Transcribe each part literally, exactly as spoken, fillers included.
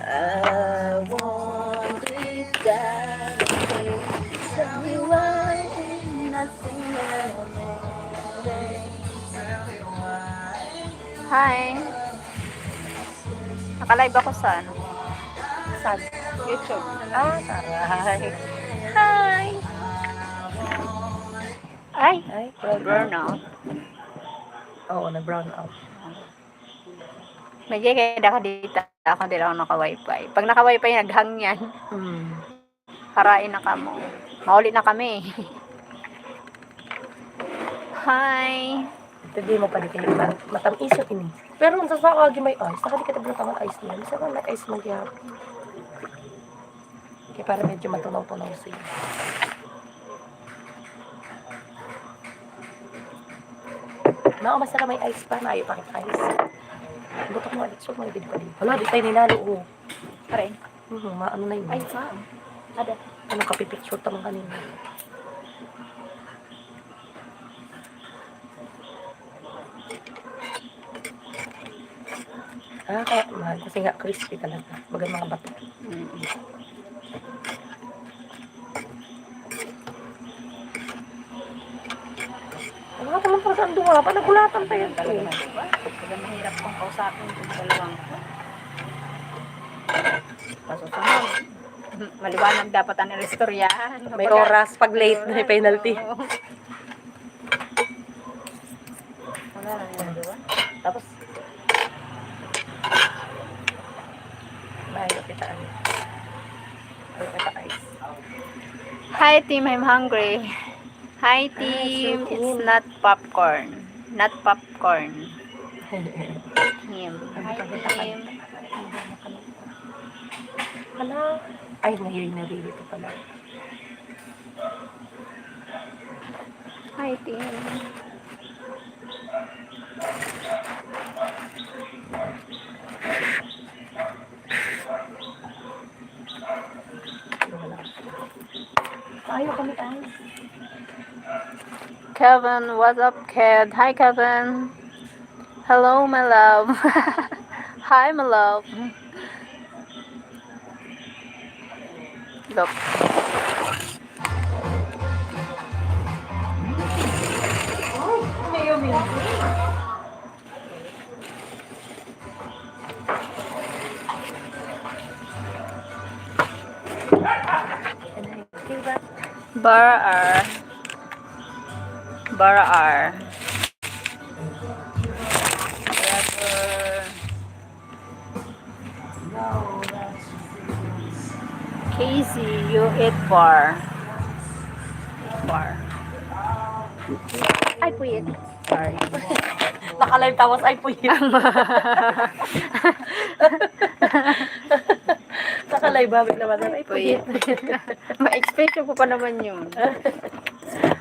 I want it that way. Tell me why nothing at all. Hi. Naka-live ako sa ano? Sa YouTube. Ah, taray. Hi. Ay, ay, brown out. Brown out. Oo, nag-brown out. Medyo kaya ka dito. Ako, di lang ako naka-wifi. Pag naka-wifi, naghang yan. Hmm. Harain na kamo. Mauli na kami. Hi. Ito, di mo pa di kayo ma-, matamis yung ini. Pero ang sasakagi may ice. Saka di ka tabla tangan ice niya. Minsan may ice man diyan. Kaya para medyo matunaw-tunaw siya. Mao, mas na may ice pa. Maayo pa kita ice. Butok mo, Alex. Huwag mo ibig pa din. Wala, di tayo ninalo, oh. Pare. Mhm, ma-, ano na yun? Ay, ma-, ada. Ano, kapipicture pa man kanina. Ah, kaya mahal. Kasi nga, crispy talaga. Baga mga bato. Mm. Wala pa lang talaga ang duwa. Pa, nagulatan pa yan. Talaga na, di ba? Talaga mahirap pang kausapin kung dalawang. Pasusunod. Maliwanag dapat ang iristoryahan. May oras. Pag late, may penalty. Oo. Wala lang yan, di ba? Tapos, maayo kita, ano. Maayo kita, ice. Hi, team. I'm hungry. Hi, team. It's not popcorn. Not popcorn. Team. Hi, team. Hala. Ay, ngayon na rin ito pala. Hi, team. Ayaw kami, ay. Kevin, what's up, kid? Hi, Kevin. Hello, my love. Hi, my love. Look. Bar R. Bar R. Casey, you eat bar. Bar. Ay, puyit. Sorry. Naka-live tapos, "Ay, puyit." Naka-live, babig naman. "Ay, puyit." Puyit. Ma-expression ko pa naman yun.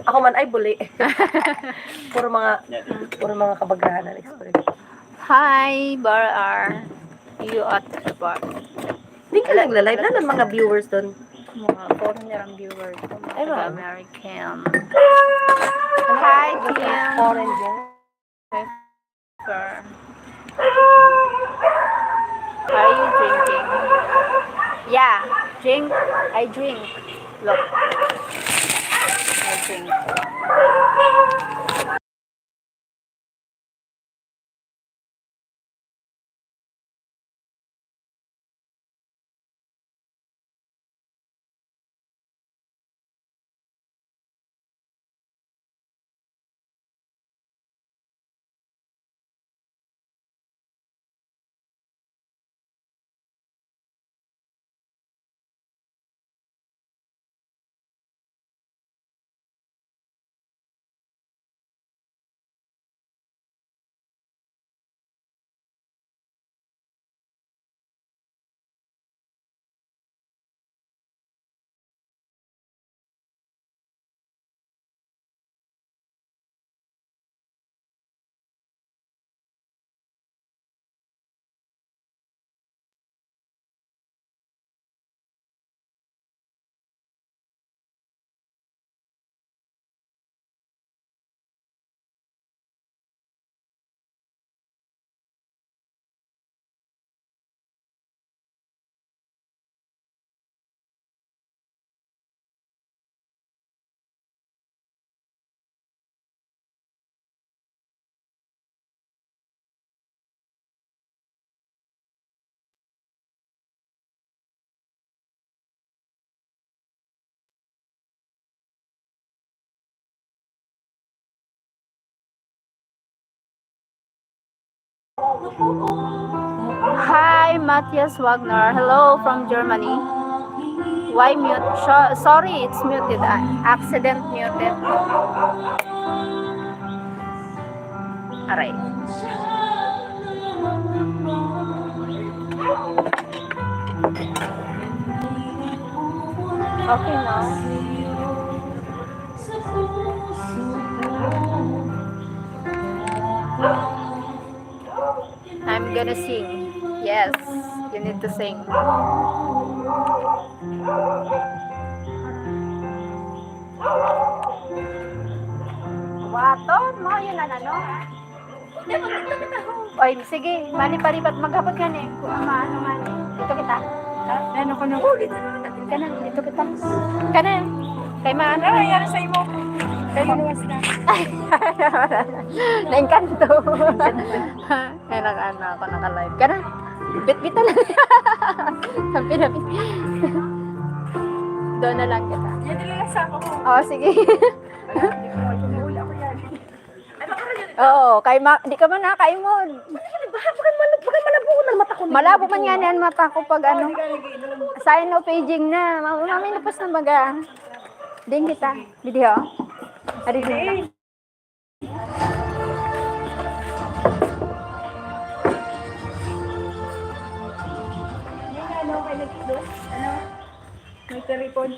Ako man, "Ay, buli." Puro mga, puro mga kabagahan ang expression. Hi, Bar R. You at the bar. Di ka lang nagla-live. Nanan mga viewers doon? Mga foreigner ang viewers ko, mga Ay, wow. Taga-American. Hi, Kim. Foreigner. Sir. Are you drinking? Yeah, drink. I drink. Look. I drink. Hi, Matthias Wagner. Hello from Germany. Why mute? So- sorry, it's muted. Ah, accident muted. Aray. Okay, no? I'm gonna sing. Yes, you need to sing. Waton mo, yun ang ano? Oy, sige, mani paribat maghapot ka ni. Kung ano man. Dito kita. Ano ko na? Ka na, dito kita. Ka na. Kay maano? Ano nangyari sa imo? Kay maluwas na. Naengkanto. Ay, naka, ano ako, naka-live ka na. Bitbitan na. Sabi na, bit- Doon na lang kita. Yan, relax ako. Oo, sige. Wala, hindi ko, hindi ko, wala ako yan. Ay, makarayo. Oo, kay ma- di ka man nakakaimod. Baga, baga, baga malabo, baga malabo na mata ko. Malabo man nga niyan mata ko pag ano. Sign of aging na. Mami, mami, tapos na baga. Din kita. Video. Ari din kita. Yung ano, kay nag-close, ano? May karipon.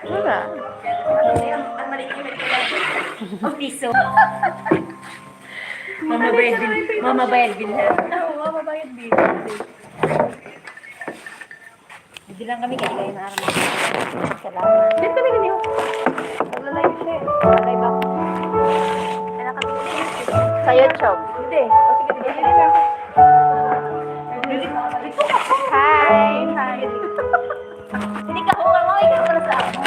Wala. Ano yan? Ang mali niya, may karipon. Ang piso. Mamabayad din. Mamabayad din, ha? Oo, mamabayad din. Hindi lang kami kaya kayo na araw. Salamat. Dito kami ganyan. Magla-live siya. Magla-live ako. Sa YouTube. Hindi. O, sige, sige. Dito lang. Hi. Hi. Hindi ka, ikaw na sa ako.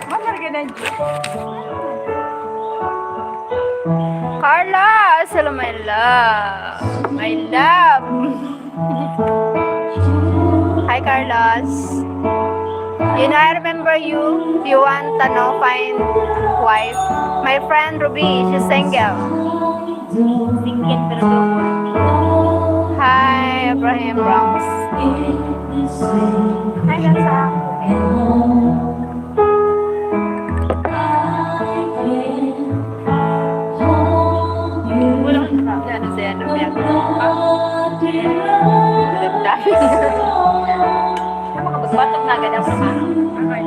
Makarga na dyan. Carlos, hello, my love. My love. Hi, Carlos. You know, I remember you. You want, ano, find wife. My friend Ruby, she's single. Single pero double. Hi, Abraham Rams. Hi, Lasa. Wala akong sabi. Ano siya, ano siya? Ang mga magbatok na agad ang mga. Okay.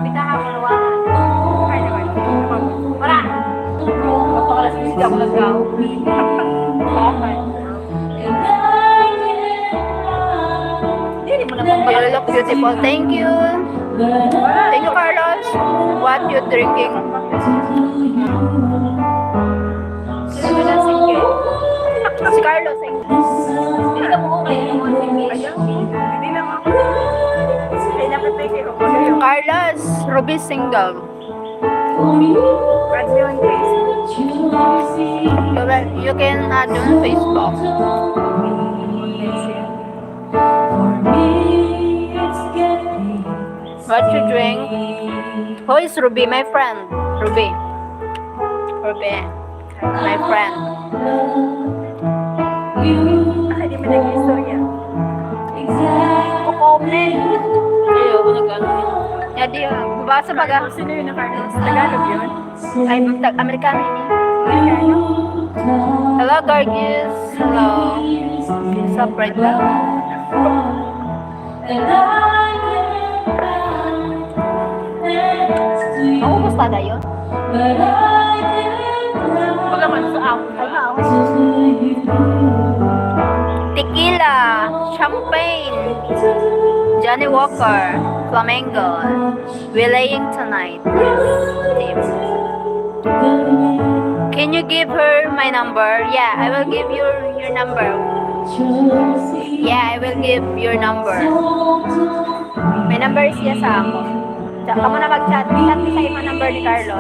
Bitaha ko, luwangan. Ay, naman. Wala. Magpakalas ko, hindi ako nagkaw. Okay. Hindi mo na pang You look beautiful. Thank you. Thank you, Carlos. What you drinking? Si Carlos, eh. Hindi ka mo okay. Hindi na ako. Kaya napipigil ko. Carlos, Ruby single. Add me on Facebook. You will, you can add on Facebook. What you drink? Who is Ruby? My friend. Ruby. My friend. Ah, di ba nag-istorya? Comment. Ayaw, nag-ano. Yadi, ah, babasa baga. Sino yun na Carlos? Tagalog yun? Ay, tag-, Amerikano yun eh. Amerikano? Hello, gorgeous. Hello. What's up, Brenda? Ako gusto na yun. Wala man sa ako. Ay, maawa. Tequila, champagne, Johnny Walker, Flamingo. We're laying tonight. Yes, team. Can you give her my number? Yeah, I will give you your number. Yeah, I will give your number. May number siya sa ako. Sa, kamo na mag-chat. Chat sa imo number ni Carlos.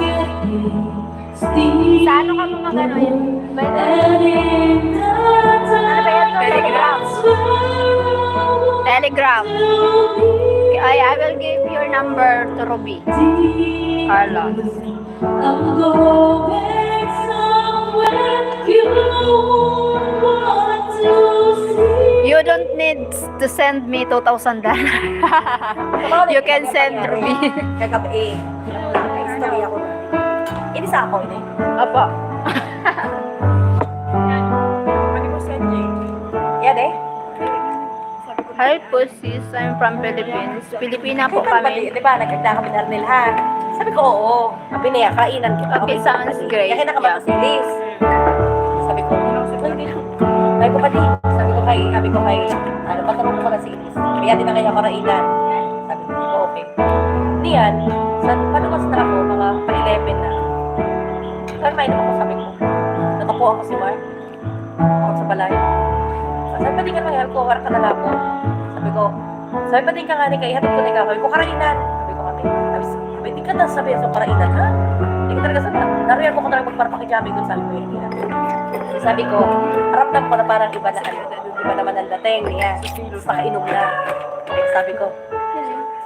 Sa ano ka mo mag-ano yun? Pwede. Ano ba yan? Telegram. Telegram. Okay, I will give your number to Ruby. Carlos. You don't need to send me two thousand dollars. You can send me. Kagabi, eh. May istorya ko. Ini sa ako, ini. Apo. Ano mo, Sanjay? Yan, eh. Hi po, sis. I'm from Philippines. Pilipina po kami. Di ba, nagkita kami ni Arnel, ha? Sabi ko, oo. Sabi niya, kainan kita. Okay, sounds great. Kaya nakapagpasilis. Sabi ko, sabi ko, pati, sabi ko kay, sabi ko kay, ano, patulong ko na si Ilis. Kaya din na kaya karainan. Sabi ko, okay. Niyan, sa paluwas na ako, mga pa-eleven na. Saan mainom ako, sabi ko. Natapuan ko si Mark. Ako sa balay. Sabi, "Pwede ka na, ko, wala ka na ako." Sabi ko, sabi, "Pwede ka nga ni kaihatid ko na ikaw." Sabi ko, "Karainan." Sabi ko kami. Sabi, sabi, "Di ka na sabi sa karainan, ha? Di ka talaga sabi." Naroyan ko ko talaga magparapakijami ko, sabi ko, "Hindi na." Sabi ko, ramdam ko na parang iba na, ano, iba naman ang dating niya. Tapos nakainom na. Sabi ko,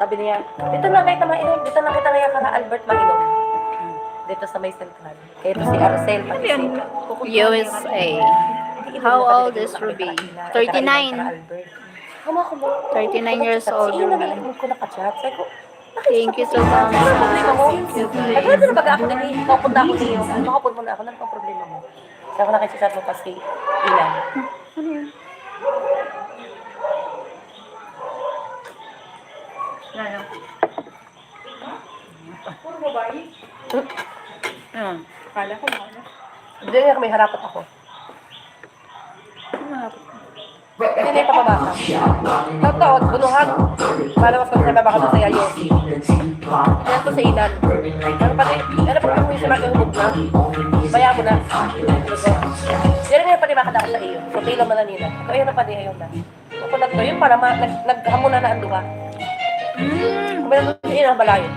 sabi niya, "Dito lang kayo tamain, dito lang kita kaya ka na Albert mainom." Dito sa may Central. Kaya ito si Arcel, pati si U S A. How old is Ruby? Thirty-nine. Thirty-nine years old, Ruby. Thank you so much. Ano problema mo? Ay, pwede na baga ako din eh. Makapunta ako niyo. Makapun mo na ako. Ano pang problema mo? Sa ako na kay Cesar mo pa si Ilan. Ano? Puro babae. Hmm. Kala ko mga Hindi niya kami harapat ako. Hindi niya pababasa. Totoo, bunuhan. Para mas kami nababaka sa yayo. Yan to sa ilan. Pero pati, ano pa kung yung si Mark yung hubog na? Baya mo na. Yan nga yung pati makadako sa iyo. So, pilo mo na nila. Ikaw yan ang pati ayaw na. Ako na to, yun para ma- nag- naghamunan na ang duha. Mm. Kumbaga, yun ang balayo.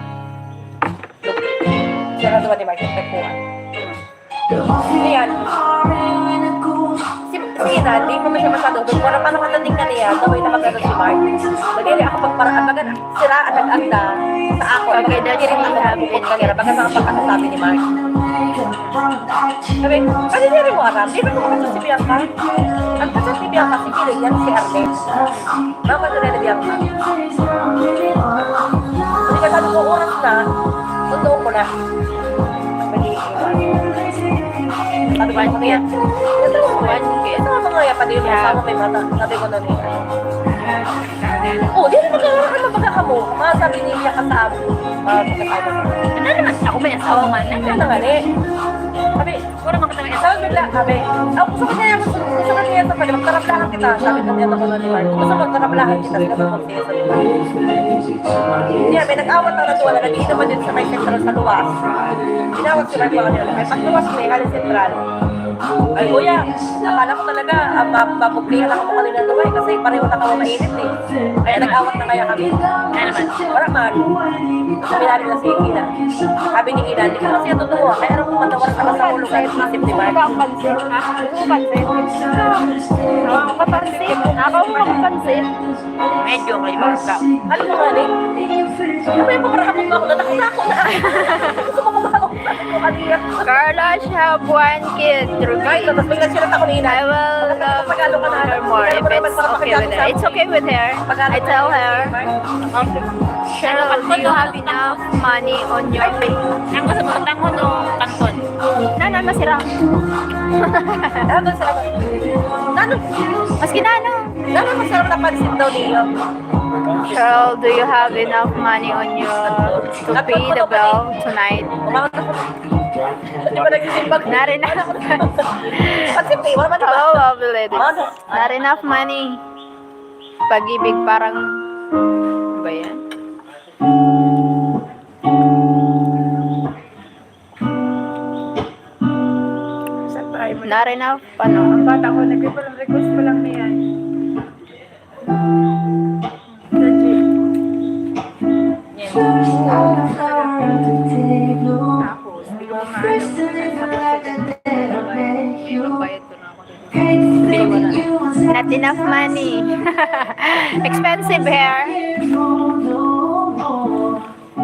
Siya na duha ni Mark, nagkuhan. Ayan. Si, si Ina, di pa man siya masyado, wala pa nakatating ka niya, gawin na magano si Mark. Nagdiri ako pagparaan, baga sira ang nag-agda sa ako. Okay, that's all I have in the Baga mga pagkakasabi ni Mark. Sabi, "Ano niya rin mo aram? Di ba kung ano si Bianca? Ang kasal ni Bianca, si Kilig yan, si Arnel." Bakit na rin ni Bianca? Hindi ka sabi ko, "Oras na, sundoon ko na." Sabi ko, "Ano yan?" Ito, ito nga mga yapan yun, kasama may mata. Sabi ko na niya. Oh, di na mag-aaral na baga ka mo. Mga sabi niya kasama. Mga kasama. Ano naman ako, may asawa man. Ano na nga ni? Sabi, Wala man kita may asawa. Sabi bigla, sabi, "Ako, gusto ko niya, gusto, gusto ko niya sa pwede, magkarablahan kita." Sabi ko niya, "Ako na ni Mark, gusto mo magkarablahan kita?" Sabi ko, "Sige, sabi ko." Niya, may nag-awat na natuwa na nag-iinuman din sa may sentral sa luwas. Inawat si Mark, ano yun, may pagluwas may halos sentral. Ay, kuya, akala ko talaga, ah, ma- mabublihan ako kanina tuloy kasi pareho na kami mainit eh. Kaya nag-awat na kaya kami. Wala man. Sabi namin na si Ina. Sabi ni Ina, "Hindi ko kasi ito tuwa. Kaya alam mo, matawa sa kasahulog at isip ni Mark." Ang pansit. Ako ang pansit. Ako ang pansit. Ako ang pansit. Medyo may bangka. Alam mo nga, Nick? Ano ba yung pamarahapon mo ako? Natakot na ako na. Gusto ko kumain. Ano yan? Carla, she have one kid, Ruby. Ay, tapos bigla sila ako ni Ina. I will love her more if it's okay with her. It's okay with her. I tell her, "Cheryl, do you have enough money on your pay?" Ang gusto mo, tangon o kanton? Nana, masira. Nana, masira. Nana, maski nana. Nana, masarap na pansit daw niyo. "Cheryl, do you have enough money on you to pay the bill tonight?" Umangat ako. Di ba nagsisimbag? Not enough. Pansit eh, wala man, di ba? Hello, lovely ladies. Umangat. Not enough money. Pag-ibig parang, ano ba yan? Saan tayo mo? Not enough, ano? Ang bata ko, nag-request pa lang niya. Legit. Tapos, hindi ko maano. Nagbayad ko na ako. Not enough money. Expensive hair.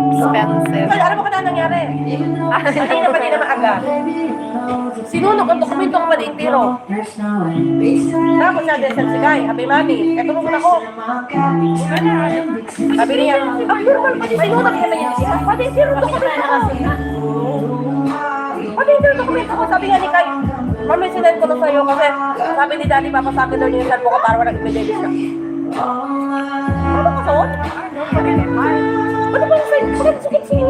Expensive. Kaya alam mo ka na nangyari? Kanina pa, di na maaga. Sinunog ang dokumento ko pa di entero. Tapos sabi sa Sigay, Happy Money, katulog na ko. Sabi niya, "Abnormal pa, sinunog na yun." Pati entero ang dokumento ko. Pati entero ang dokumento ko, sabi nga ni Kay, "Mami, sinend ko na sa'yo kasi sabi ni Daddy, papasakit daw niya yung cellphone ko para walang ebidensya." Ano ba to? Ano ba yung sa'yo? Bakit sakit sa'yo?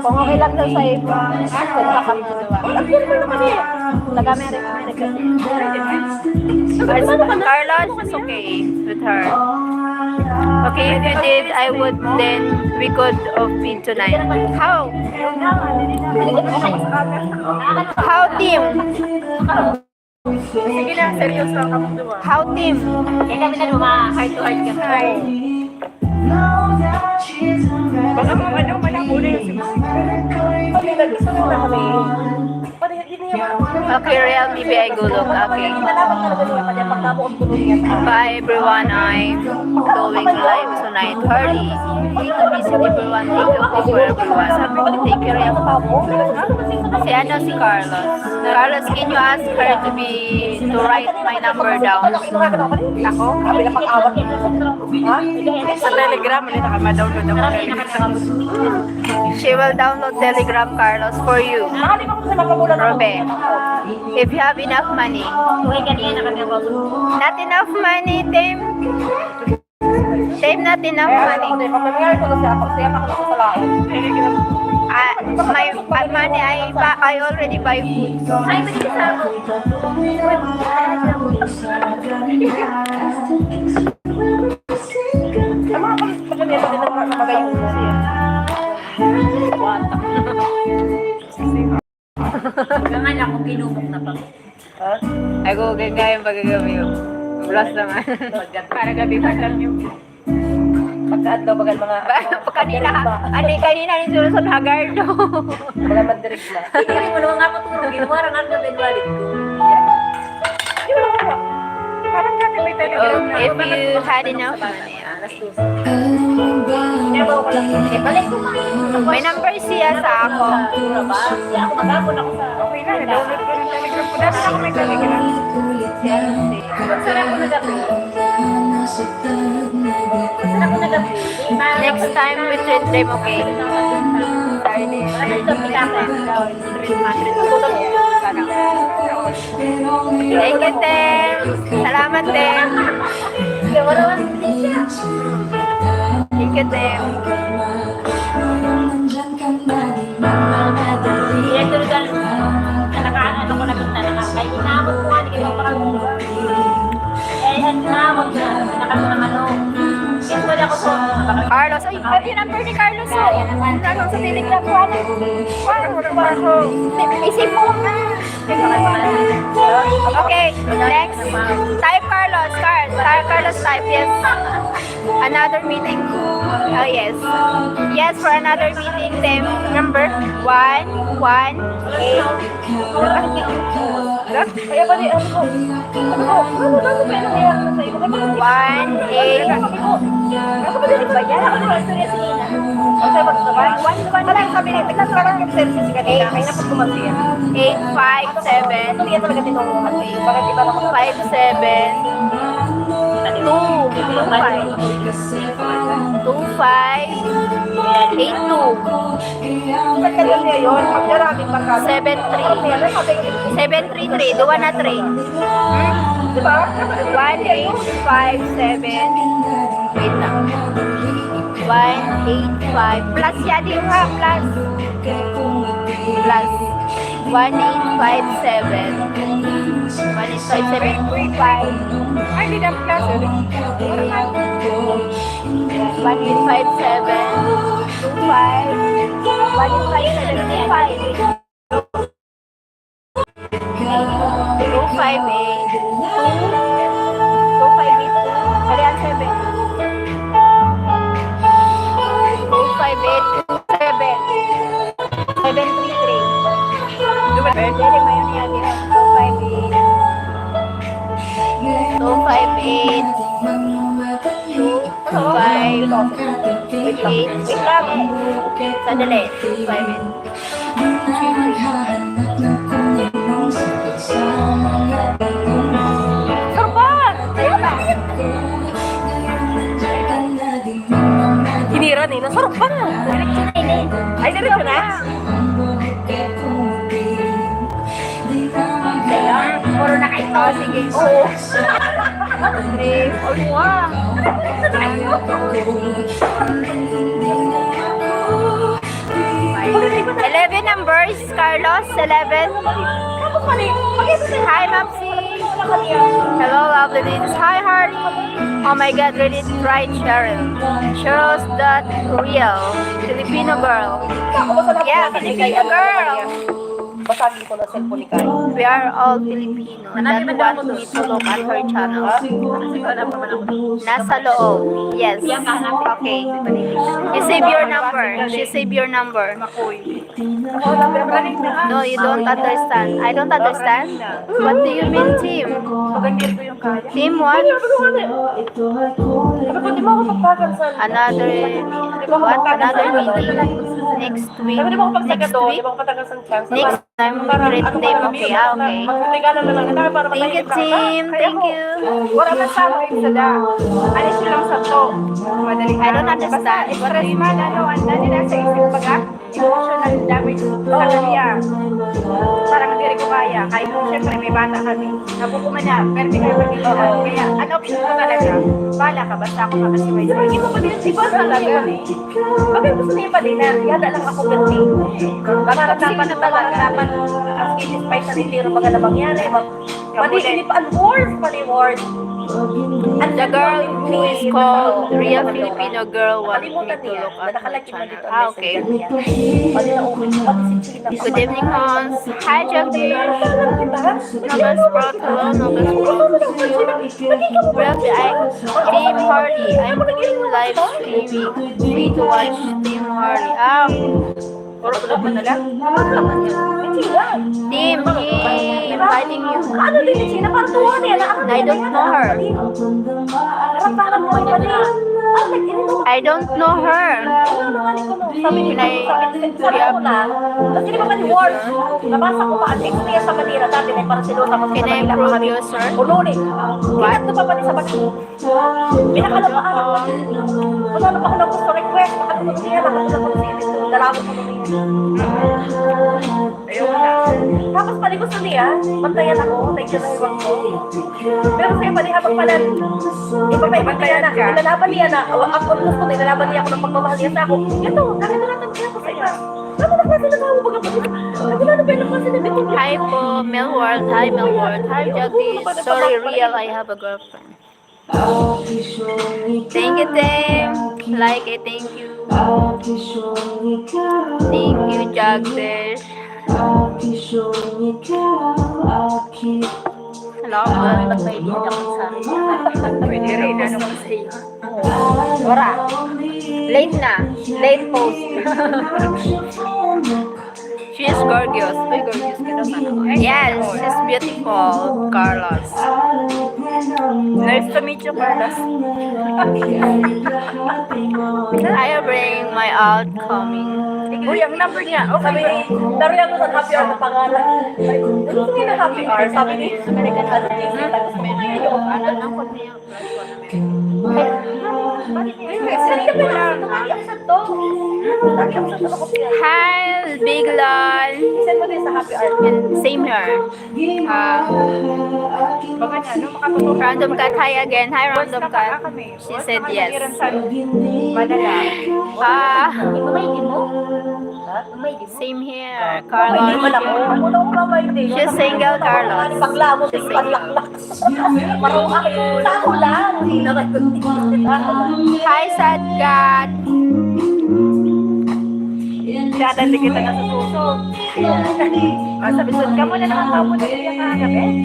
Kung okay lang daw sa'yo, kung kakam-, ang abnormal naman eh. Taga Amerika, Amerika. Carlos, it's okay with her. Okay, if you did, I would, then we could have been tonight. How? How, Tim? Sige na, seryoso ang kamukha. How, Tim? Kaya kami na luma, heart to heart kami. Hi. Baka mga ano, malabo na yung sumunod. Pag nag-gusto na kami. Pag hindi niya Okay, real B B I Gulog. Okay. Nalaman talaga niya pa niya pag nabuot ko niya. Hi everyone, I'm going live tonight. Hardy, way to visit everyone. Thank you for everyone. Thank you, Real. Si ano, si Carlos. Carlos, can you ask her to be, to write my number down? Ako? Sabi na pag-awat. Ha? Sa Telegram, ulit na ka ma-download ang Telegram. She will download Telegram, Carlos, for you. Robe, if you have enough money. Uy, kanina na kami ako. Not enough money, Tim. Tim, not enough money. Pag nangyari ko na siya, pag siya pa ako sa laot. Ah, my, my money, I, bu- I already buy food. Ay, pwede sa ako. Ang mga pag-, pag-, pag-, pag-, pag-, magayon kasi yan. Hanggang anak ko, kinumok na pa. Ha? Ay, ko, ganyan yung pagkagabi, oh. Plus naman. Para gabi pa lang yung Pagkaadlaw, bagan mga Ba-, kanina, ano, kanina ni Susan Hagardo. Mga madrig na. Hindi mo naman nga matulog, ginawa rin ang gabi, wallet ko. Di ba, parang dati may Telegram Oh, na. If you had enough money, ah. Alas dos. Ginawa ko lang. Eh, balik ko pa. May number siya sa ako. Sa, sa, sa, sa, sa, Okay na, na-download ko ng Telegram ko. Dati ako may Telegram. Sarap ko na gabi. Sarap ko na gabi. Next time we treat them, okay? Ano ito, pinaka? Thank you, Tem. Salamat, Tem. Thank you, Tem. Direktor ka, nakaano ko na kita na kay inabot ko nga, di kayo parang, eh, ang inabot na, nakaano ng ano. Yes, wala ko sa Carlos, ay, ay, yung number ni Carlos, oh. Yan naman. Ano, sa Telegram ko, ano? Wow, wow, wow. Isip mo nga. Okay, next. Type Carlos, Carl. Type Carlos, type, yes. Another meeting. Oh, yes. Yes, for another meeting. Then, number one, one, eight. Kaya ba di, ano ko? Ano ko? Ano, ano, ano, ano, ano, ano, ano, One, eight. Ano ba, ano ba yan? Ano ba, istorya, sige na. Ang sabi ko, one, one, one, lang, sabi niya, "Tignan ko lang yung service kanina, kaya napag kumansya." Eight, five, seven. Ano yan talaga tinulungan ko eh. Bakit iba naman? Five, seven. Two, two, five. Two, five, eight, two. Ba't ka ganyan yun? Pag maraming magkano? Seven, three. Seven, three, three. Duwa na three. Di ba? One eight five seven. Wait lang. One eight five. Plus siya din ha. Plus. Plus. One eight five seven. One eight five seven two five. Ay, di dapat plus. One eight five seven two five. One eight five seven two five. Two five eight two. Two five eight two. Kalian seven. Two five eight two seven. Seven three three. Dili, may yun yan. Two five eight. Two five eight. Two five. Wait lang. Wait lang. Sandali. Private. Sarap! Ayun na. Hiniran eh. Nasarap pa. Ay, diretso na? Puro na kayo. Oh, sige. Oo. Three, four, one. Eleven numbers, Carlos, eleven. Hi, Mopsy. Hello, lovely ladies. Hi, Harley. Oh my God, really bright, Cheryl. Cheryl, that real Filipino girl. Yeah, Filipino girl. Basagin ko na cellphone ni Kai. We are all Filipino that want me to look at her channel. Nasa loob. Yes. Okay. You save your number. She save your number. No, you don't understand. I don't understand. What do you mean, Tim? Team one? Another, what? Another meeting. Next week. Next week. Next time, great day. Okay, ah, okay. Thank you, Tim. Thank you. Wala man sa akin sa da. Alis ko lang sa to. Madali. I don't understand. Stress man, ano, ang dali na sa isip baga. Emotional damage sa kanya. Parang hindi rin ko kaya. Kahit po, syempre, may bata kami. Nabuko man niya, pero hindi ko pag-iiwan. Kaya, ang option ko talaga, bahala ka, basta ako makasiway sa'yo. Hindi mo pag-iiwan talaga. Bakit gusto niya pala na, yata lang ako pati. Baka dapat, baka dapat, as in, despite sa retiro, baga na mangyari, mag-, pati, hindi pa, ang worst, pati worst. The girl who is called real Filipino girl want me to look at her channel. Ah, okay. Good evening, Hans. Hi, Jeffrey. Nobel Sprout, hello, Nobel Sprout. Well, I, Team Harley, I'm doing live streaming. Free to watch Team Harley. Ah, puro tulog mo na lang. Team, he inviting you. Ano din yung sinapartuhan niya na ako? I don't know her. Parang mo pala. I don't know her. Sabi ni Pinay, sabi ko na. Kasi di ba man yung words? Nabasa ko pa, ang ex niya sa Manila, dati may Barcelona, tapos sa Manila pa kami. Can I improve you, sir? Ululi. What? Ingat ko pa pati sa Barcelona. Pinakalawa araw. Wala na pa ako nag-gusto request. Baka naman niya, baka naman siya. Dalawa ko naman yun. Ayun na. Tapos pati gusto niya, bantayan ako, like, yung iwan ko. Pero sa'yo pati habang pala, iba pa, iba kaya na, nilalaban niya na, ang gusto ko, nilalaban niya ako ng pagmamahal niya sa ako. Ito, nakikilala ko siya ako sa iba. Ano na klase na tao, baga, baga? Ano na, ano ba yung klase na demonyo? Hi po, Melworld. Hi, Melworld. Hi, Jagdish. Sorry, real, I have a girlfriend. Thank you, Tim. Like it, thank you. Thank you, Jagdish. Hello, pwede ba kayo dito kung sa akin? Pwede rin, ano mo sa iyo? Ora. Late na. Late post. She is gorgeous. Uy, gorgeous ka daw sana. Yes, she's beautiful, Carlos. Nice to meet you, Carlos. I bring my outcoming. Uy, ang number niya. Okay. Sabi ni, naroyan ko sa happy hour ng pangalan. Ay, gusto niya na happy hour. Sabi ni, ano, J C, gusto ko ngayon yung ano, ang niya. Hi, Big Lol. And same here. Ah, Random Cat, hi again. Hi, Random Cat. She said yes. Ah, same here, Carlos. She's single, Carlos. She's single. Marunong ako. Sa ako lang. Hindi naman. Hi, Sad Cat. Dadali kita na sa suso. Ah, sabi, "Sud ka muna, nakakaon mo na siya kaagap eh."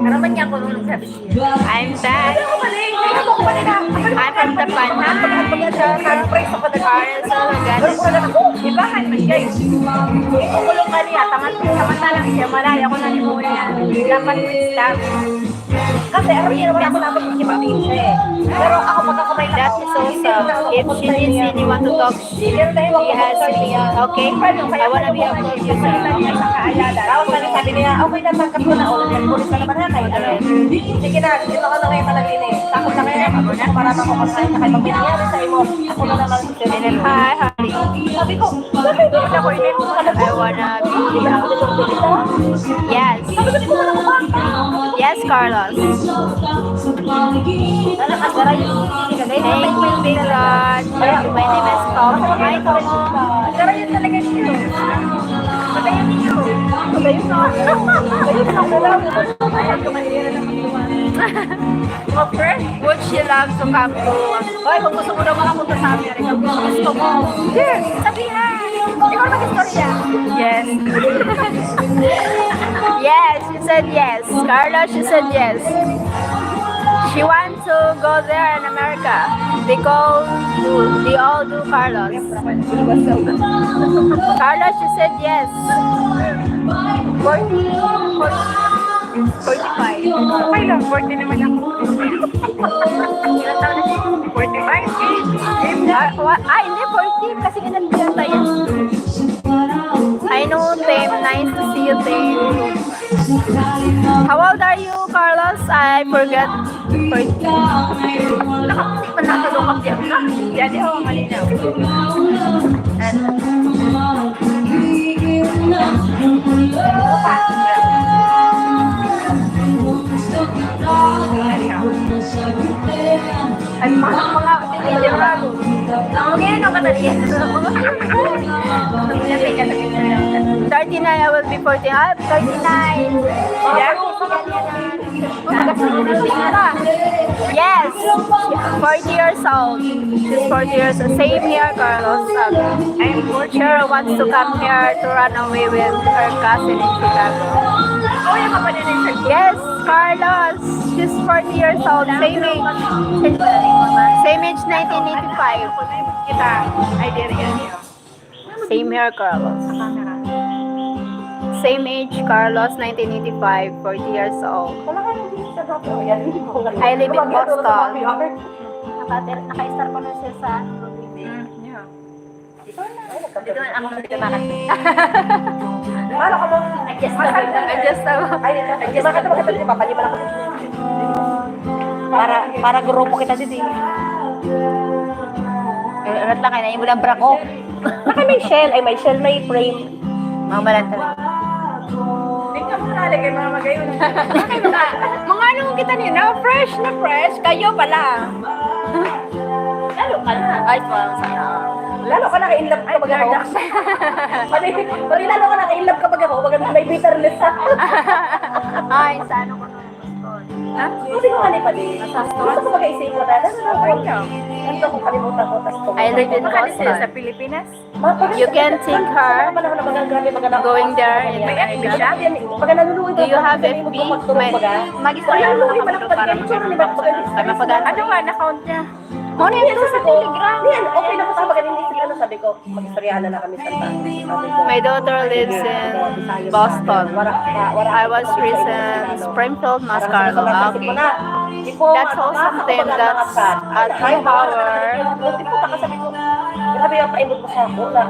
Naraman niya ako nung nagsabi siya. I'm back. Sabi ko, "Mali, hindi ako pala na." I'm from the Panama. Surprise ako na. Carlos Salagado. Ibahan man, guys. Ito ko lang kaniya, tangan ko, samantalang siya, malaya ko na ni Mona. Dapat stop. Kasi aram niya naman ako na ako si Martin siya eh. Pero ako pagka kumain na That ako, is awesome. If she needs anyone to talk, she has me. Okay? I wanna be a producer. Tapos sabi, sabi niya, okay na, tanggap ko na. O, nagpulis na naman na kayo. Ano? Sige na, dito ka na ngayon talaga ini. Takot na kayo. Para ako magkain na kayo. Pag nangyari sa imo, ako na naman. Hi, honey. Sabi ko, bakit ako ini? I wanna be. Yes. Yes, Carlos. Thank you, Big Lord. My name is Tom. Hi, Tom. Of course, would she love to come to us? Hoy, kung gusto mo daw makapunta sa Amerika, kung gusto mo. Yes. Sabihan. Ikaw mag-istorya. Yes. Yes, she said yes. Carla, she said yes. She wants to go there in America because they all do Carlos. Carla, she said yes. Forty, forty, forty-five. Okay lang, forty naman ako. Ilang taon na siya? Forty-five? Ah, wa-, ah, hindi, forty. Kasi ganun din tayo. I know, Tim. Nice to see you, Tim. How old are you, Carlos? I forget. Forty. Nakaputi pa na sa loob ang tiyan ka. Yan yung malinaw. Ay, mga, mga teenager na. Ang ngayon ang kadalian. Thirty-nine, I will be forty. Ah, thirty-nine. Yeah. Yes, forty years old. She's forty years old. Same here, Carlos. Um, I'm sure wants to come here to run away with her cousin in Chicago. Yes, Carlos. She's forty years old. Same age. Same age, nineteen eighty-five. Kita, idea yan. Same here, Carlos. Same age, Carlos, nineteen eighty-five, forty years old. Wala ka nang sa dati. Ayan, hindi ko nga. I live in Boston. Naka-, naka-star ko na siya sa ano, T V. Mm, yeah. Dito na. Dito na, ang dito na. Paano ka mag-adjust na? Adjust na. Ay, dito. Adjust na. Bakit, bakit, bakit, papaliban ako? Para, para grupo kita dito eh. Anat lang, kaya na yung walang bra ko. Baka may shell. Ay, may shell, may frame. Mamalan talaga. Tingnan mo na, lagay mga magayon. Bakit ba? Mga ano kita niya, na fresh, na fresh. Kayo pala. Lalo ka na. Ay, parang sana. Lalo ka na, ka-in love ka baga ako. Pati, pati lalo ka na, ka-in love ka baga ako. Baga may bitterness sa. Ay, sa ano ko na. Ha? Sabi ko nga ni Padi, gusto ko mag-isip mo tayo. Ano na po? Ano ko, kalimutan ko, tas ko. I live in Boston. Sa Pilipinas? You can take her going there in America. Do you have F B? May, ano nga, account niya? Ano yan? Sabi ko, "Niyan, okay na po sa baga, hindi sige na," sabi ko. Mag-istoryahan na lang kami sa taas. Sabi ko, My daughter lives in Boston. I was raised in Springfield, Mascarlo. Okay. That's awesome, Tim. That's a two hour. Grabe ang paimot mo sa ako na,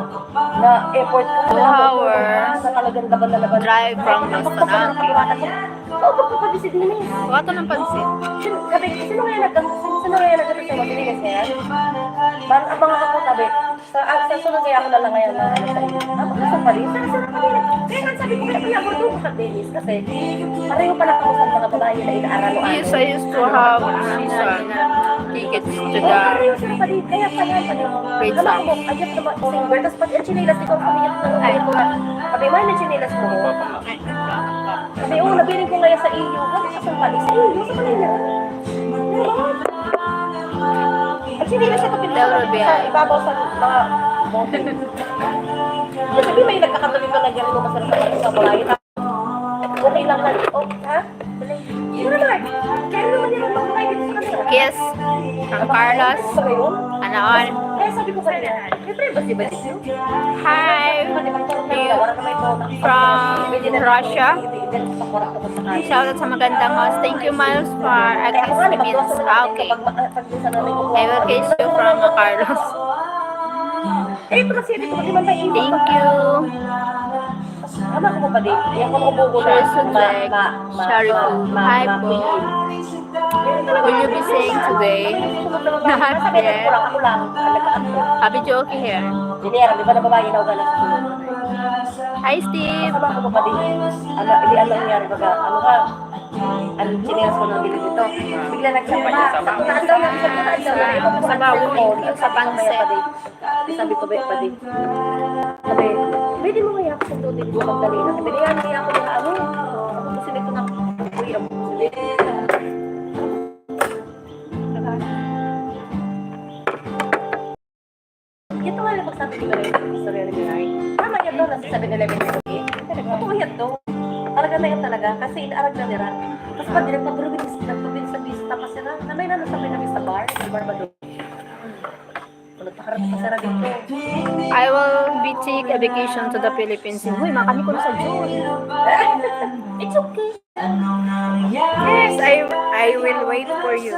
na effort ko. Two hour na talagang laban na laban. Drive from Boston. Ah, okay. Kaupag ko pa di si Dennis. Wato ng pansit. Sin-, sabi, sino kaya nag-, sino kaya nag-, sa mga Dennis na yan? Ban-, ang mga ako, sabi, sa, ah, sa sunod kaya ako na lang ngayon na ano sa inyo. Ah, baka sa Paris? Sa, sa Paris. Kaya nga sabi ko, kaya pala ako doon sa Dennis kasi pareho pala kami sa mga babae na inaaraluan. Yes, I used to have this one, tickets to the... Oo, pareho sa Paris. Kaya pala, pala. Grade sa akin. Alam mo, ayun naman, singer. Tapos pati ang chinelas, ikaw, sabi niya, sabi ko nga, sabi, "Mahal na chinelas mo." Sabi, "Oo, nabiling ko ngayon sa iyo." Sabi ko, "Sa Paris?" "Sa iyo, sa Manila." Diba? Ang chinelas sa kapit Del Robial. Sa ibabaw sa mga bote. Sabi, may nagkakatabi pa na dyan, lumasarap sa mga babae. Okay lang na, oh, ha? Ano naman? Kaya naman yung mga babae dito sa kanila. Kiss from Carlos. Sa ngayon? Ano on? Kaya sabi ko kanina, may privacy ba dito? Hi. From Russia. Shoutout sa Magandang Host. Thank you, Miles, for agreements. Ah, okay. I will kiss you from Carlos. Thank you. Tama ko ba, di? Yan ko mabubulo. Sure, Sudlek. Shariful. Hi po. Will you be saying today? Not yet. Happy Joki here. Hindi, aram, di ba na babae na ugali sa sunod? Hi, Steve. Tama ko ba, di? Ano, hindi, ano nangyari, baga? Ano ka? Ang chinelas ko nang bilog ito. Bigla nagsama. Naandam na siya, naandam na. Sa bawang, sa pansit. Sabi ko, "Be, padi." Sabi, "Pwede mo kaya ako sundutin ko pagdali na?" Sabi, "Yan, kaya ako na ano." Ako gusto nito na, "Uy, ang gusto nito." Ito nga yung pagsabi ni Maria, istorya ni Maria. Tama yan to, nasa Seven Eleven dito eh. Totoo yan to. Talaga na yan talaga. Kasi inaarag na nila. Tapos pag nagpabrugi, nagpabinsa-bista pa sila. Na may nanasabi namin sa bar, sa bar ba doon? Nagpakarap pa sila dito. I will be take a vacation to the Philippines. Uy, makami ko na sa June. It's okay. Yes, I I will wait for you.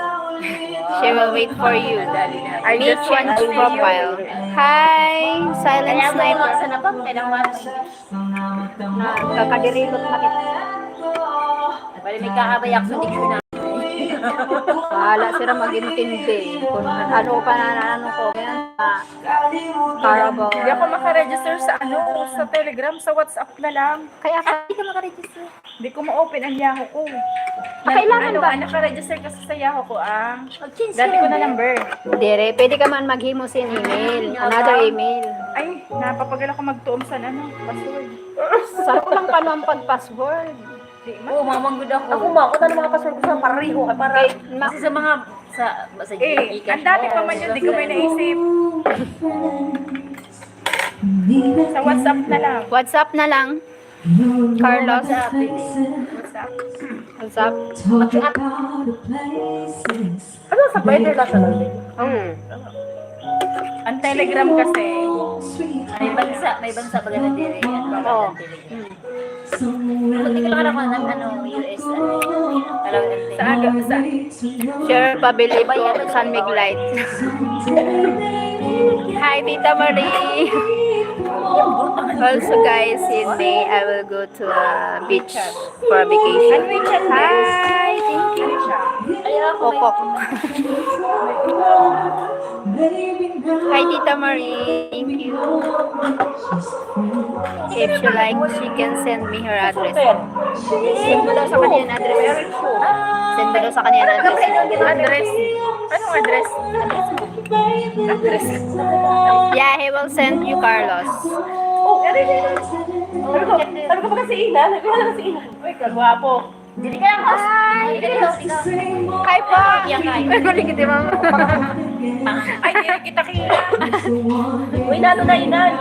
She will wait for you. I just want to profile. Hi, silent sniper. Sa napag, kailang mati. Nakakadirilot na kita. Pwede may kahabay ako sa dictionary. Bahala sila mag-intindi kung ano pa na ano ko. Yan, ah, Carabao. Hindi ako makaregister sa ano, sa Telegram, sa WhatsApp na lang. Kaya ka, hindi ka makaregister. Hindi ko ma-open ang Yahoo ko. Ah, kailangan ano, ba? Ah, naka-register kasi sa Yahoo ko, ah. Mag-change ka number. Dati ko na number. Dire, pwede ka man maghimo sin email. Another email. Ay, napapagal ako magtuom sa ano, password. Sa ko lang paano ang pag-password? Di man. Oo, mamanggod ako. Ako ma, ako na lang mga password ko sa pareho, kay para kasi sa mga, sa, sa eh, ang dati pa man yun, di ko may naisip. Sa WhatsApp na lang. WhatsApp na lang. Carlos. What's up? What's up? Ano sa ba international din? Hmm. Ang Telegram kasi, may bansa, may bansa ba ganun din? Oo. Buti ko lang ako ng ano, U S, ano, talagang sa aga, sa Share pabili po, San Mig Light. Hi, Tita Marie. Also, guys, in May, I will go to a beach for a vacation. Hi, thank you. Opo. Hi, Tita Marie. Thank you. If she like, she can send me her address. Send mo daw sa kanya yung address. Send mo daw sa kanya yung address. Address? Anong address? Address. Yeah, he will send you, Carlos. Oh, ano yun? Sabi ko, sabi ko ba kasi ina? Sabi ko, "Wala si ina." Uy, kagwapo. Dili ka lang, host. Hi! Hi po! Ay, galing kita, ma'am. Ay, di kita kaya. Uy, nano na inan?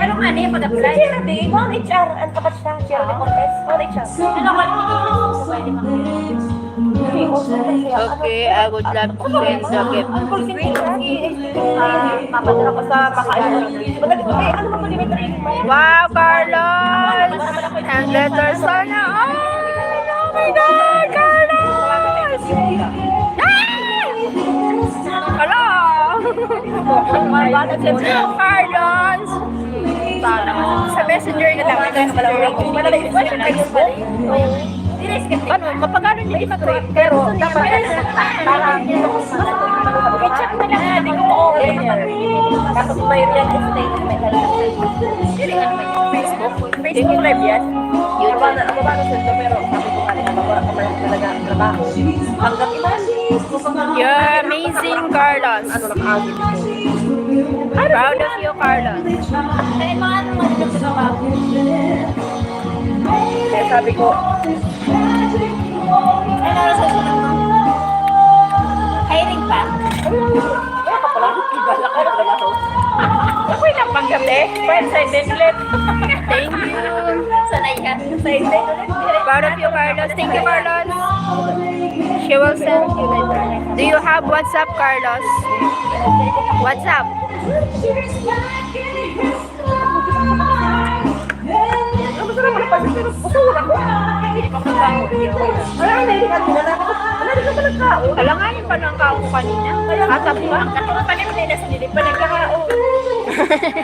Ano nga ni, pag-apply? Sir, di, one H R, ang tapat siya, Sir Deportes, one H R. Ano ka? Okay, I would love to send the gift. Papadala ko sa makaano. Ano ba po ni Wow, Carlos! And letter sana all! Oh my God, Carlos! Ah! Hello! Carlos! Sa messenger na lang. Wala na yung Facebook. Ano, mapagano hindi mag-, pero dapat para i-check na lang, hindi ko ma-open. Tapos may real estate, may real estate. Facebook, Facebook Live yan. Ang baba na, ang baba na sila, pero sabi ko nga, wala pa man talaga ang trabaho. Hanggang ilan? You're amazing, Carlos. Ano, nakaagit ko. Proud of you, Carlos. Kaya mga ano, mga trabaho. Kaya sabi ko, ano oras ang sunod mo? Hiring pa? Wala ka pala. Iba lang ka na pala to. Ako'y napanggabi. Friend, side date ulit. Thank you. Sanay ka. Side date ulit. Proud of you, Carlos. Thank you, Carlos. She will send you later. Do you have WhatsApp, Carlos? WhatsApp. Wala ko napansin, pero gusto ko na ko. Hindi pa ko kaon. Wala na, hindi ka tinala. Wala, hindi ka pa nagkaon. Alanganin pa ng kaon ko kanina. Kaya, ah, sabi ko, ang katawan pa naman ay nasa nilip pa nagkakaon.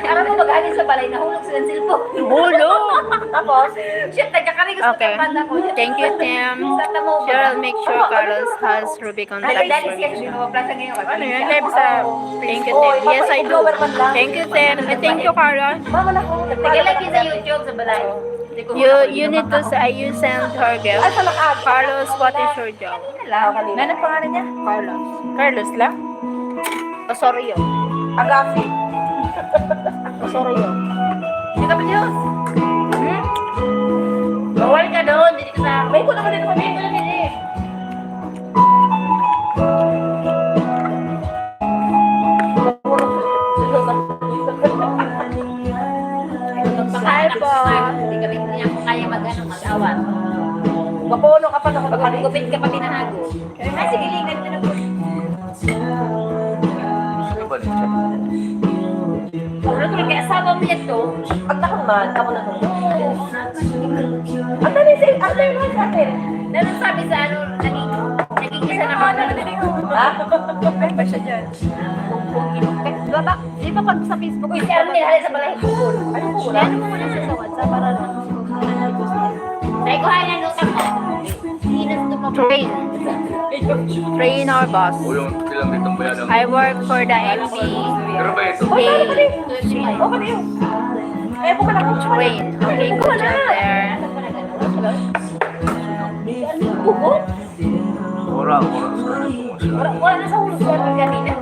Aram mo, mag-anin sa balay, nahulog silang cellphone. Hulog! Tapos, shit, nagkakarigas na Okay. ang banda ko. Thank you, Tim. Sa tamo ba? Cheryl, make sure Ano, ano Carlos ba? has Rubicon Ay, Flex dali for siya, me. Hindi mo plaza ngayon. Ano yan? Live sa Thank you, Oy, Tim. Yes, I do. Papa, i-cover man lang. Thank you, Tim. And thank you, Carlos. Mama na ko. Tagalog yun sa YouTube, sa balay. Hindi ko You, alam you kung need to ano. say you send her gift. Ay, sa lakad. Carlos, what is your job? Wala, kanina. Ano pangalan niya? Carlos. Carlos lang? Osorio. Agapi. Osorio. Hindi ka pa Diyos. Hmm? Bawal ka doon. Dito ka sa... May ko naman dito, may ko naman dito. Hi po. Hindi kami, hindi ako kaya mag-ano, mag-awat. Mapuno ka pa, nakapagupit ka pa, tinahago. Ay, sige, ganito na po. Ano ba siya? Ano to, nag-asawa mo yan to? Ang takot man, takot na to. Ang dali, sir. Ang dali, sir. Ano sabi sa ano, naging, naging isa na ba? Ha? Ano ba siya dyan? Di ba, ba, di ba pag sa Facebook, Uy, si Arnel, halika sa balay. Ano po? Ano mo muna sa, sa WhatsApp para lang. Tayo, kuha na nota mo. Train. Train or bus? O, yung silang ditong bayadan. I work for the M D. Pero ba ito? Train. Okay, good job there. Ora, ora. Wala, wala na sa ulo ko ang kanina.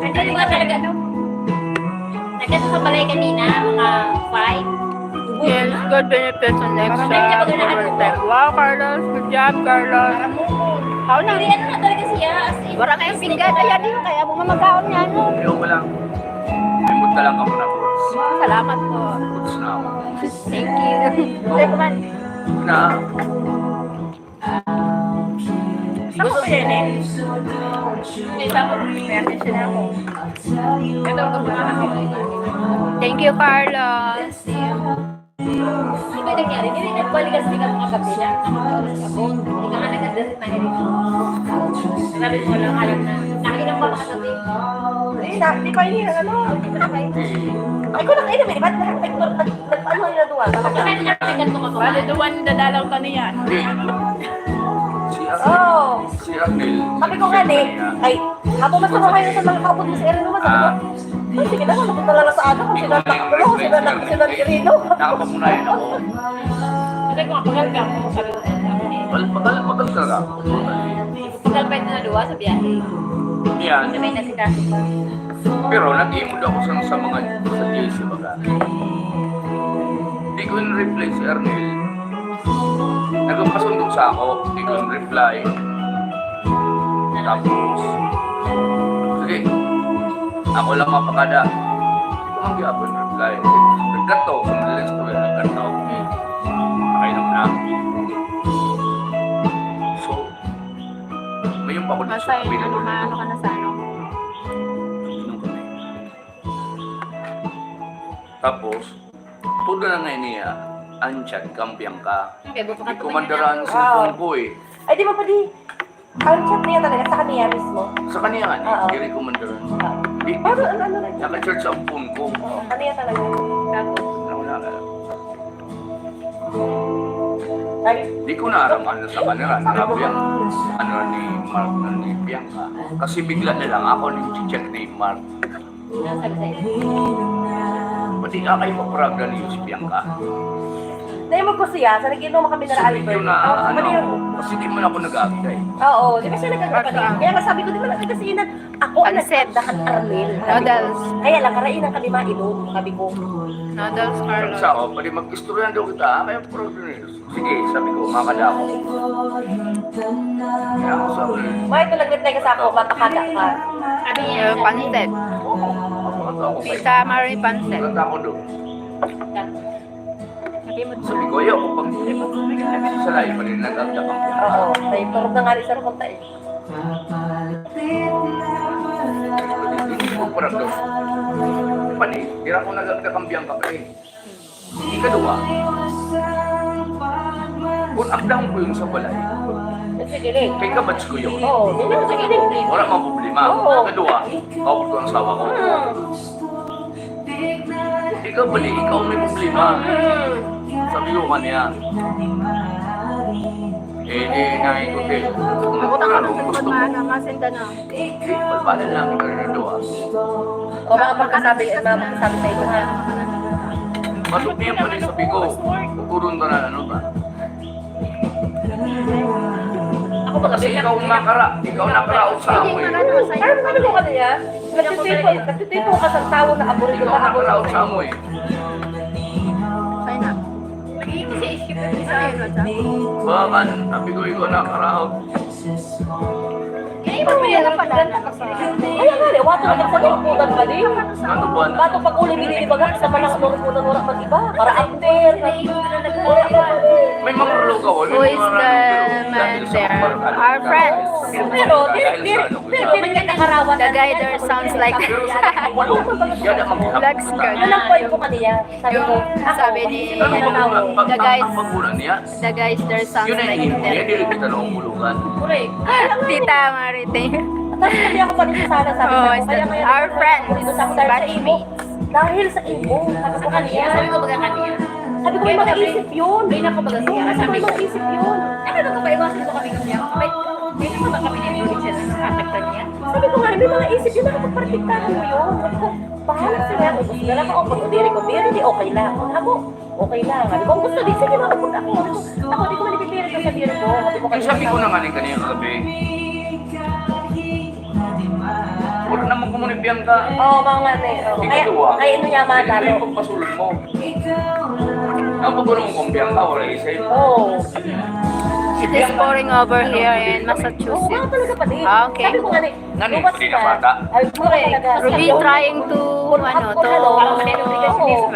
Ano nga talaga, no? Nagkano sa balay kanina, mga five? Yes, good benefits and extra overtime. Wow, Carlos. Good job, Carlos. How na? Hindi, ano na talaga siya, as in. Wala kayong pinggan. Ayan, yun. Kaya mo mamagaon niya, no? Ayaw ko lang. Limot ka lang ako na, boss. Salamat po. Goods na ako. Thank you. Thank you, man. Na. Gusto ko yan eh. May isa ko, may attention ako. Ito, ito, ito. Thank you, Carlos. Di ba nangyari? Di rin nagbalik kasi ka mga gabi na. Ako, hindi ka nga nag-address na rin. Sabi ko lang, alam na. Nakainom pa mga gabi. Eh, na, di ko ini, ano, hindi ko na kayo. Ay, ko na kayo, may iba, nag-, nag-, nag-, nag-, ano, yun, duwa. Bakit hindi na pinagkat mo ka pa? Bale, duwan, dadalaw ka niya. Si Arnel. Oo. Si Arnel. Sabi ko nga, eh, ay, ako mas mahayo sa mga kaupod mo sa Erno, mas Ah. ako. Ay, sige na, napunta na lang sa ano, kung sila Arnel, nakakulo, sila na, sila Irino. Nakapamunayan ako. Sabi ko nga, pagal ka mo, sabi ko. Pagal, pagal, pagal talaga. Pagal pa ito na duwa sa biyahe. Yan. Sabi na si Kasi pa. Pero nag-imod ako sa, sa mga, sa J C baga. Di ko in-reply si Arnel. Nagpapasundo sa ako, di ko reply. Tapos, sige, ako lang mapakada. Di ko man gyapon reply. Nagkadto, sa madaling istorya, nagkadto. Nakainom na. So, may yung pakulit Basta sa yung ano, maano ka na sa ano. Inom kami. Tapos, todo na nga niya, ang chat, kampiyan ka. Okay, bukas Di ko man daraan sa phone ko eh. Ay, di ba, padi? Ang chat niya talaga, sa kaniya mismo? Sa kaniya nga, Oo. Di ko man daraan. Oo. Di, Pero ano, ano lang? Naka-charge ang phone ko. Oo, kaniya talaga. Tapos? Wala, wala, wala. Ay. Di ko na aram ano sa kanila. Grabe ang ano ni Mark, ano ni Bianca. Kasi bigla na lang ako nag-check ni Mark. Ano sabi sa'yo? Pati ka kayo magparaga ni si Bianca. Naimog ko siya, sa nag-inom kami na Albert. Medyo na, Tapos, ano, mali yung kasi di man ako nag-aagda eh. Oo, di ba siya nag-aagda pa rin? Kaya nga sabi ko, di ba nagkakasinan? Ako ang Pansit. nagkakda kan Arnel. Sabi ko, Noodles. Kaya lang, karainan kami mainom, sabi ko. Noodles, Carlos. Sa ako, pwede mag-istorya daw kita, ah, kaya problema yun. Sige, sabi ko, makada ako. Kaya ako sabi. May ito nag-reply ka sa ako, mapakada ka. Sabi niya, Eh, pansit. Oo, ako, ako, ako. Tita Marie pansit. Wala ako doon. Sabi mo, Sabi ko, ayaw ko pag sa layo pa rin, nag-agda ka. Oo, may turog na nga rin sa rukong tayo. Hindi ko parang doon. Pani, dira ko nagagkakambiyan ka pa eh. Ikaduha, kung agdahon ko yun sa balay, Sige, Ling. kay kabatch ko yun. Oo, yun yung sige, Ling. Wala mang problema. Oo. Ikaduha, kawag ko ang asawa ko. Hmm. Ikaw bali, ikaw may problema. Hmm. Sabi ko kaniya, eh, di naikot eh. Ako na ka ng cellphone, ma, na masenda na. Balbalan lang, pero duha. O mga pagkasabi, eh, mga pagkasabi sa inyo, ha? Matupi ang pala sabi ko, kukuron ka na ano ba? Ako ba Kasi ikaw ang nakara, ikaw ang nakaraot sa amoy. Parang sabi ko kanina, nagtitipon, nagtitipon ka sa tao na aburido Ikaw ka, ang nakaraot aburido. Sa amoy. Sign up. Bakan, sabi ko ikaw nakaraot. Kaya iba mo yan ang padala. Kaya nga, eh, wato na sa loob mo, ganun ba, di? Ano ba? Bato pag uli, binibagak sa mga loob mo na wala mag-iba. Para after. Wala ba, di? May mga relo ka, wala Who is mga the relo, pero man dahil sa there? pagkakal- Our friends. Pero, pero, pero, pero, pero, nakarawan The na- guy there sounds like Pero sa mga bulong, yan ang mga Vlogs ka. Yun ang point ko kanina. Sabi ko, Yung ako, sabi ni- hindi ko na tao. The guys, Ang pagmula niya, the guys there sounds yun ay like hindi mo niya, them. Dili kita nung bulugan. Correct. Tita Mariting. Tapos hindi ako pag-isa sana, sabi Oh, ko. it's Kaya the- ngayon, our friends, dito sa sa imo. batchmates. Dahil sa imo, sabi ko kanina. Sabi ko baga kanina. Sabi ko, may mga isip yun. May nakabaga siya. Sabi ko, may mga isip yun. Ano ba kaiwasan ko kami niya? May, may nakabaga kami niya yung siya sa kataktan niya. Sabi ko nga, may mga isip yun, nakapagpartiktahan mo yun. Sabi ko, bahala sila. Kung gusto nila ka, o pag-ubiri ko, biri, di okay lang. Ako, okay lang. Sabi ko, kung gusto, di sige, makapag ako. Sabi ko, ako, di ko manipipiri ko sa biri ko. Sabi ko, Ang sabi ko na nga ni kanina kagabi, wala naman komunipiyan ka. Oo, mga nga, eh. Oo. Kaya, Ikaw, ah. kaya ito niya, mga Hindi talo. ko pasulod mo. Ang pagulong kong biyang ka, wala isip. Oo. It is pouring over here in Oo, mga Massachusetts. talaga pati. Ah, okay. Sabi ko nga, eh, Nani, lumabas hindi ka. na bata. Ay, puro talaga. Ruby trying to, ano, to, Oo.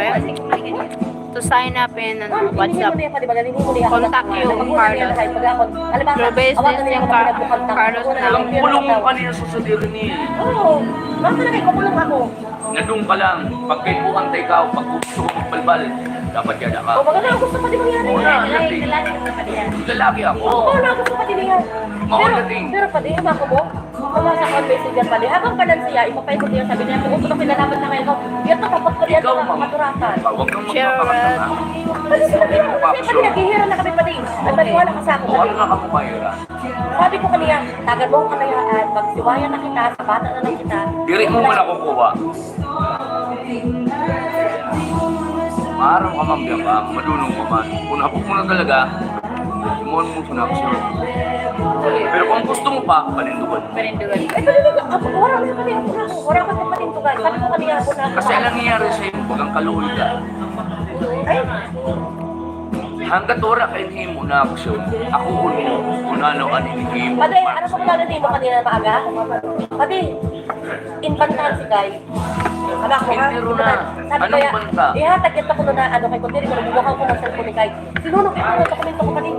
to sign up in, ano, Ma'am, WhatsApp. hindi mo na yan, pwede ba, hindi mo na yan. Contact you, Hindi mo na yan, Carlos. kahit pag ako. Alam ba, Ruby is awagan na missing niya ako Car-, pinagbukan ka. Carlos now. Ang pulong mo kanina sa sadiri ni. Oo. Ma'am, talaga, ikaw pulong ako. Nadung ka lang, pagkaipuhan tayo ka, pag gusto ko magbalbal, dapat yada ka. O, maganda ang gusto pa di mangyari. Wala, Ay, lati. lalaki ka pa diyan. Lalaki ako. Oo, wala gusto pa di niya. Mao Pero, lati. pero pa di, mako mo. Kung sa account messenger pa di, habang pa lang siya, ipapaikot niya sabi niya, kung gusto ko pinalaban na ngayon, yan tatapos ko yan, Ikaw, ma'am. Maturakan. Huwag kang Share, magpapakatanga. Kasi sinabi niya, kasi pa di, naghihira na kami pa di. Nagpaniwala ka sa akin. Huwag na ako mahira. Sabi ko kaniya, tagan mo ang kalayaan, magsiwayan na kita, sabatan na lang kita. Diri mo man ako kuha. Maaram ka man, biya ka, madunong ka man. Kung hapok mo na talaga, imoon mo sa aksyon. Pero kung gusto mo pa, panindugan. Panindugan. Ay, talaga, ako, wala na kami, ako na, wala kami panindugan. Sabi ko kaniya, ako na. Kasi ang nangyayari sa iyo, pag ang kaluoy ka, Ay, hanggat wala ka inhimo na aksyon, ako mo kung ano ang inhimo. Pati, ano ko ba nito kanina maaga? Pati, inbantahan si Kai. Anak ko, ha? Entero na. Sabi ko, Anong ya, banta? Ihatag kita ko na ano kay Kundi, pero bubukan ko ng cellphone ni Kai. Sinunod ko yung dokumento ko pati.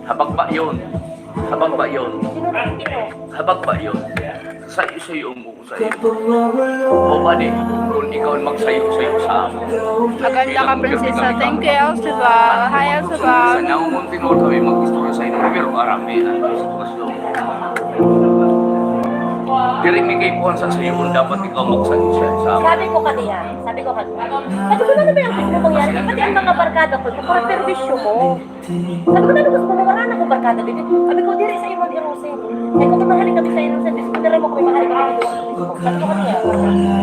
Habag ba yun? Habag ba yun? Sinunod ko. Habag ba yun? Sayo-sayo mo ko sa'yo. O ba di? Kung ikaw ang magsayo-sayo sa amo. Maganda ka, Prinsesa. Thank you, Elsiva. Hi, Elsiva. Sa naungon tinuro kami mag-istorya sa inyo, pero marami ang gusto. Diri mi kay kuwan sa sayo kung dapat ikaw magsayo sa amo. Sabi ko kaniya, sabi ko kaniya, sabi ko, ano ba yung gusto mong mangyari? Pati ang mga barkada ko, puro perwisyo mo. Sabi ko, ano gusto mo? Wala na akong barkada dito. Sabi ko, diri sa imo, di Rose. Sabi ko, mahali kami sa imo. Sabi ko, diri mo kami, mahali kami dito. Sabi ko kaniya.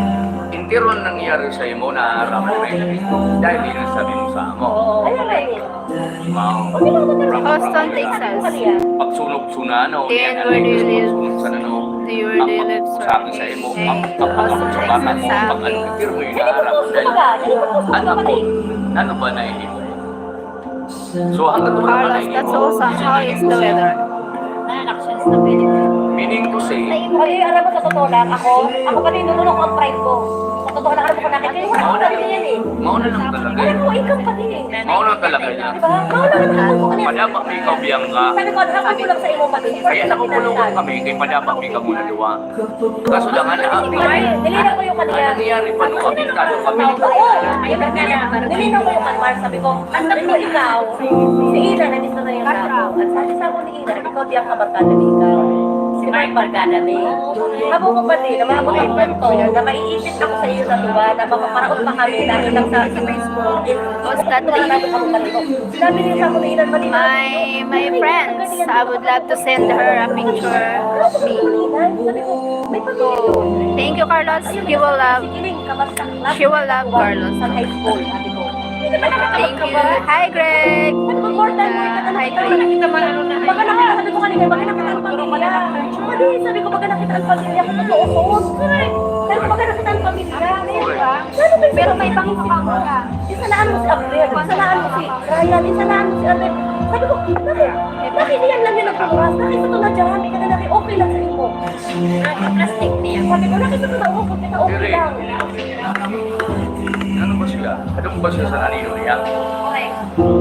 Entero ang nangyari sa imo na aram mo na yun. Dahil yun ang sabi mo sa amo. Ayun nga eh. Mao. Houston, Texas. Pagsunog-sunan o Ian, where do you live? Pagsunog-sunan, ano? Do you really live, sir? Sa akin sa imo, Hey, ang ang Houston, pagkakapagsabakan Texas, mo, ah. pag ano, pero mo yung naharap. Gusto ka ba? Hindi ko gusto Ano ka po? pati. Ano ba na hindi mo? So, hanggang wala Carlos, na that's awesome. How is the weather? Meaning to say, Pati, alam mo, sa totoo lang, ako, ako pati niloloko ang pride ko. Sa Totoo na ka na po nakikita. Mauna lang. Mauna lang talaga. Alam mo, ikaw pa din. Mauna talaga niya. Diba? Mauna lang talaga po kanina. Madama, may ikaw, Bianca. Sabi ko, "Ano ko lang sa imo, pati." Kaya nakupulungan kami, kay madama, may ikaw muna duwa. Kaso lang, ano, ah, Nilinaw ko yung kanina. Ano nangyari pa nung kami, kaso kami? Oo, yun ang kanya. Nilinaw ko yung kanina. Sabi ko, "Ang sabi ko, ikaw, si Ina, nandito na yung tao." At sabi sa ako ni Ina, "Ikaw, di ang kabarkada ni ikaw. Si Mark, barkada ni." Ako ko pati, na maabot ang punto na maiipit ako sa iyo na tuwa, na mapaparaot pa kami, lalo lang sa, sa Facebook. What's that? Sabi niya sa ako ni Ina, "Mali na." My, my friends, I would love to send her a picture of me. Thank you, Carlos. He will love, she will love Carlos. Sa high school, sabi ko. Thank you. Hi, Greg. Hi, Greg. Baga nakita, sabi ko kanina, baga nakita ang pamilya. Mali, sabi ko, baga nakita ang pamilya. Kung totoo, phone. Sabi ko, baga nakita ang pamilya. Pero may ibang pamilya. Isa na ano si Abner, isa na ano si Ryan, isa na ano si Abner. Sabi ko, "Bakit? Bakit iyan lang yung nagtumuras? Bakit ito na dyan? Ika na laki, okay lang sa imo." Plastic niya. Sabi ko, "Bakit ito na okay, ito okay lang?" Ano ba siya? Ano ba siya sa kanino niya? Okay.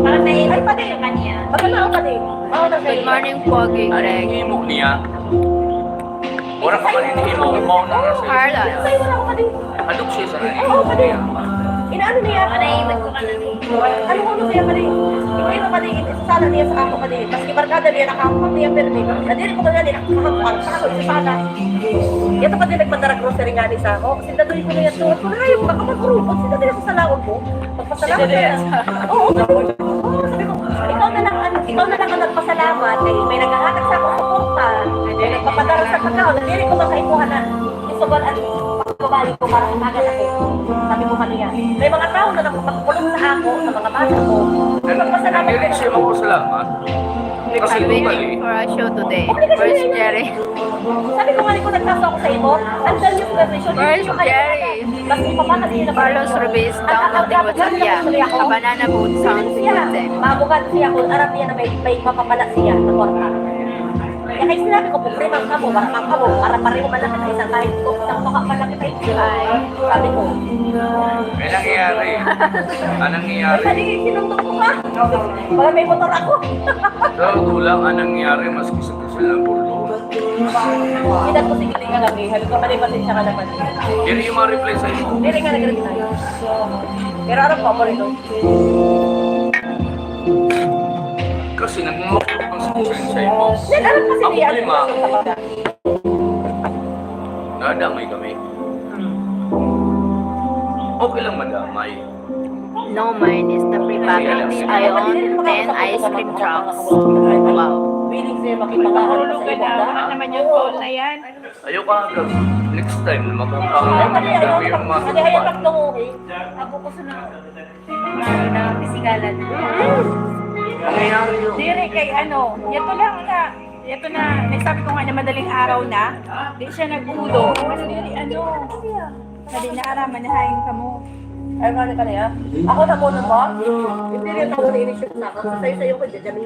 Parang naiinip Ay, pati. Siya kaniya. Baka na ako pati. Baka na Good morning, Pogi Greg. Ano yung imo niya? Wala ka man yung imo, imo na siya. Carlos. Ay, wala ako pati. Ano siya sa kanino? Oo, pati. Inaano niya? Ano yung imo? Ano ko siya pati? Ikaw yung pati, sana niya sa ako pati. Maski barkada niya, nakahampak niya, pero may, nadiri ko ba nga, nakahampak, sa ako, isa sana. Ito pati nagpadara grocery nga ni sa ako. Sindadoy ko na yan, tuwad ko, "Hayop ka, kapag urupot, sindadoy ako sa laog mo." Magpasalamat ka. Oo, sabi ko, oo, sabi ko, "Ikaw na lang, ano, ikaw na lang ang nagpasalamat. Kay may naghahatag sa akong suporta, may nagpapadara sa pagkaon, na dili ko makaipuhan na isugal ang babae ko para umaga na ko." Sabi ko kanina, may mga tao na nagpapagpulong sa ako, sa mga bata ko. Nagpasalamat Dili ka. Siya magpasalamat. Kasi I'm waiting totally. For a show today. Where's Jerry? Sabi ko nga, "Ikaw, nagkaso ako sa imo. Ang dami yung permission." Where's Jerry? Mas ipapakasino na Carlos Ruiz, downloading with Sophia. A banana boat sounds good then. Mabukan siya kung aram niya na may, may mapapala siya na kwarta. Kaya kahit sinabi ko, "Problema ka mo, wala kang amo, para pareho man lang kita isang kahit ko, isang baka man lang kita isang." Sabi ko. May nangyayari. Anong nangyayari? Ay, sinuntok ko pa. Wala may motor ako. Sa kulang, anong nangyayari? Maski sa Kasi lang puro. Kita ko si Giling kagabi, sabi ko, "Pare, pasensya ka naman." Diri yung mga reply sa'yo. Diri nga nag-reply. Pero alam ko, ako rin, no? Kasi nagmumukha ang sa'yo. Yan, alam kasi Ang niya, problema, ano, nadamay kami. Okay lang madamay. No, mine is the free package. I own ten ice cream trucks. Wow. Willing sa'yo makipag-ahon sa Mahulog ka na, ibang wala naman yung call na yan. Ayaw ka agad. Next time na magkakaroon Ano kami yan? Ano yung yan? Ano yan? Ako ko sa na, na pisigalan. Ang nangyari yun. Diri kay ano, yato lang na, yato na, may sabi ko nga na madaling araw na, di siya nag-ulo. Ano diri, ano? Sabi na, "Ara, manahain ka mo." Ay, ano ka na yan? Ako na po nun ba? Hindi rin ako na-initiate sa akin. Sa sayo-sayo ko, dyan, dyan,